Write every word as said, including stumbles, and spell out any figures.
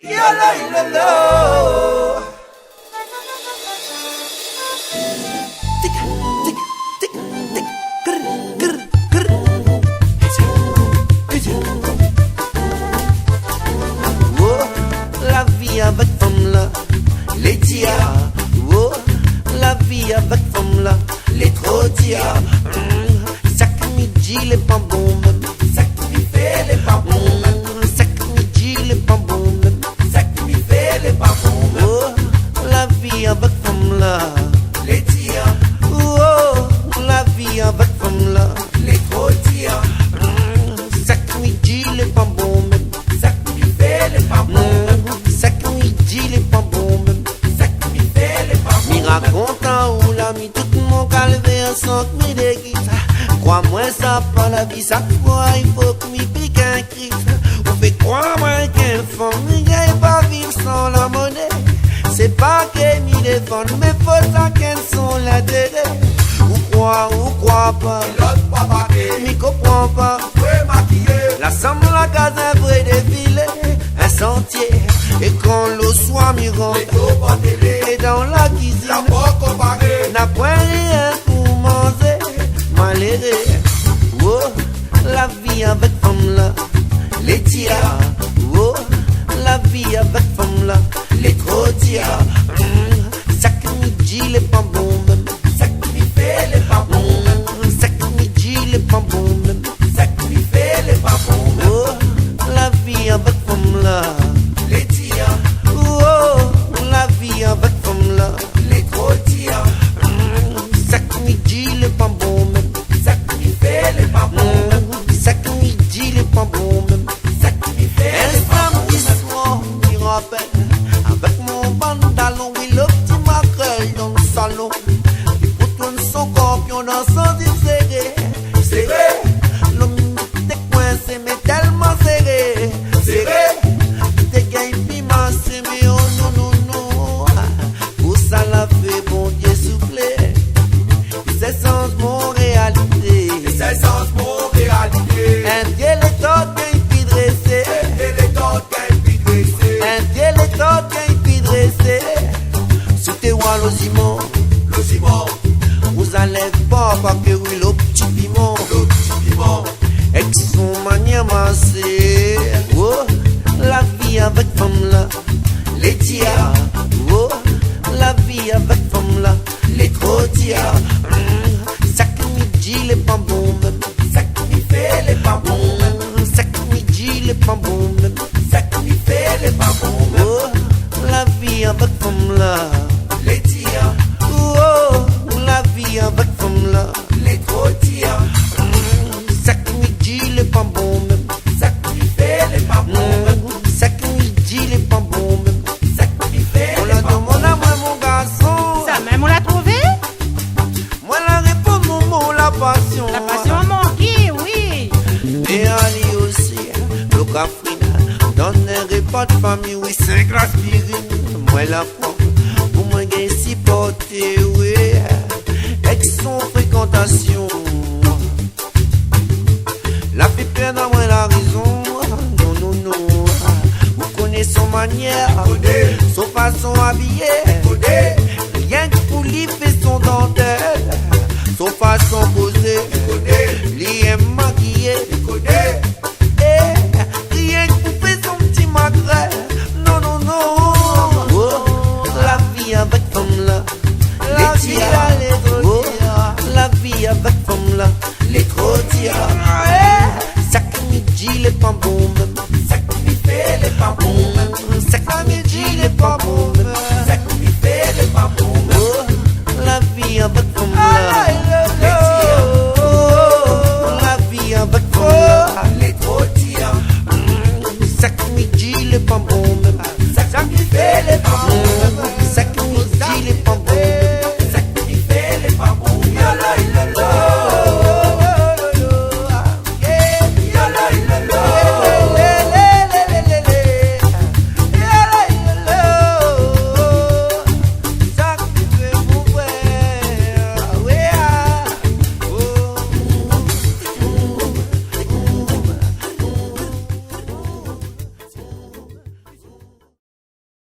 Yolo, yolo. Tik, tik, tik, tik, grr, grr, grr. Oh, la vi avèk fanm la, lé dir. Oh, la vi avèk fanm la, lé tro dir. Hmm, sak mi di lé pa bon mèm. Sak mi fé lé pa bon mèm. Hmm, sak mi di lé pa bon mèm. Sak mi fé lé pa bon mèm. Oh, la vi avèk fanm la, lé dir. Oh, la vi avèk fanm la, lé tro dir. Hmm, sak mi di lé pa bon mèm. Sak mi fé lé pa bon mèm. Hmm, sak mi di lé pa bon mèm. Sak mi fé lé pa bon mèm. Mi rakont aou la mi tout mon kalvèr san k mi dégiz. Kroi amoin, sa pa la vi, sak foi i fo k mi pik in kriz. Ou fé kroi amoin k'in fanm mi gingn pa viv san la moné. Sé pa ke mi défann, mé fo sakinn son lintéré. Ou kroi, ou kroi pa, lot pa paké. Mi konpran pa. Vré makiyé. La sanm la kaz in vré défilé, in santié. É kan lo soir mi rant, lé do pa télé, é dan la kuizine, la pa konparé. Na poin rien pou manzé, maléré. Oh, la vi avèk fanm la, lé dir. Oh, la vi avèk fanm la, lé tro dir. Hmm, sak mi di lé pa bon mèm. Sak mi fé lé pa bon mèm. Hmm, sak mi di lé pa bon mèm. Sak mi fé lé pa bon mèm. Oh, la vi avèk fanm la, lé dir. Oh, la vi avèk fanm la, lé tro dir. Hmm, sak mi di lé pa bon mèm. Sak mi fé lé pa bon mèm. Hmm, sak mi di lé pa bon mèm. Sak mi fé lé pa bon mèm. In samdi soir, mi rapèl, avèk mon pantalon, wi, lo ti makrèl dan salon. Li pou tourn son korpion dan son zip séré. Séré. Lo mi té koinsé, mé tèlman séré. Séré. Té gingn pi marsé, mé oh non, non, non. Pou sa la fé Bondié souflé. Sé sanz mon réalité. Sé sanz mon réalité. In pié lé tort, in pié drésé. In pié lé tort, in pié drésé. In pié lé tort, in pié drésé. Si té wa loziman, loziman, ou zalèv pa, pa ke wi lo ti piman. Lo ti piman. Èk son manièr marsé. Oh, la vi avèk fanm la, lé dir. Oh, la vi avèk fanm la, lé tro dir. Hmm, sak mi di lé pa bon mèm. Sak mi fé lé pa bon mèm. Hmm, sak mi di lé pa bon mèm. Sak mi fé lé pa bon mèm. Oh, la vi avèk fanm la, lé dir. Oh, la vi avèk fanm la, lé tro dir. Hmm, sak mi di lé pa bon mèm. Sak mi fé lé pa bon mèm. Hmm, sak mi di lé pa bon mèm. Sak mi fé lé pa bon mèm. On la domann amoin mon garson. Sa mèm, ou la trouvé ? Moin la réponn, mon, mon la pasion. La pasion manké, wi. É ali osi, lo kafrina, dan in répa d fami, wi, sink laspirine. Moin la pran, pou moin gingn siporté, wi. Èk son frékantasion. La fé pèrd amoin la rézon. Non, non, non. Ou koné son manièr, son fason abiyé. Rienk pou li fé son dantèl, son fason kozé, li èm makiyé. É rienk pou fé son ti makrèl. Non, non, non. Oh, la vi avèk fanm la, la vi la lé tro dir. Oh, la vi avèk fanm la, lé tro dir. Sak mi di lé pa bon mèm. Sak mi fé lé pa bon mèm. Sak mi di lé pa bon mèm. Sak mi fé lé pa bon mèm. Oh, la vi avèk fanm la, lé dir. Oh, la vi avèk fanm la, lé tro dir. Sak mi di lé pa bon mèm.